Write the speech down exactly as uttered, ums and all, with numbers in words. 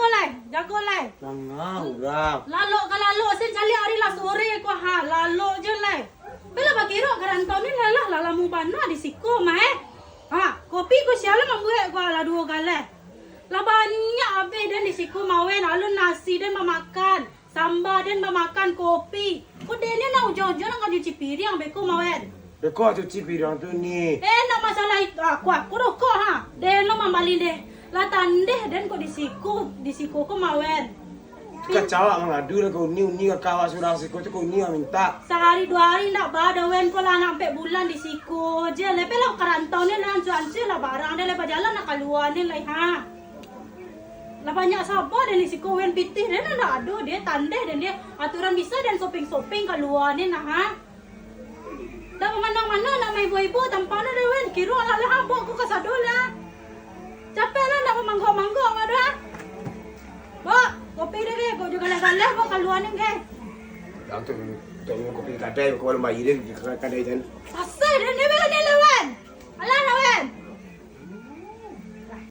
Lai, jago lai. Nangah urang. Lalok ka lalok, sen caliak ari lah sore ko ha, lalok je lai. Bela bakiro ka rantau ni lah, lah, lah lamo bana di siko mah, eh. Ha, kopi ko sia lah mambuek ko lah duo galeh. Lah banyak abih den di siko mawen, alun nasi den bamakan, samba den bamakan, kopi. Ko den ni nak ujuang-ujuang nak cuci piriang beko mawen. Beko cuci piriang tu ni. Eh, nak masalah itu, aku, aku rokok ha. Den lo mambali deh. Lah tandeh den kok di siko, di siko ko mawen. Kacawak mangadu lah ka uni, uni ka awak surang siko tu ka uni ka minta. Sahari duo hari ndak ba dah wen ko lah ampek bulan di siko je. Lepe lah ka rantau ni lah ansua-ansua lah barang deh lah bajalan nak kalua ni lai ha. Lah banyak saba den di siko wen pitih den lah ndak ado deh tandeh den deh. Aturan bisa den soping-soping kalua ni nah ha. Dah bamanang-manang nak maibo-ibo tampang tu deh wen. Kiro lah lah abok ko kasado lah. Capek lah nak bamanggok-manggok mah dah. Bok, kopi deh deh, bok jo galeh-galeh bok kalua ni deh. Dah tu, tu kopi kadai ko malam bayi deh kadai jan. Pasai deh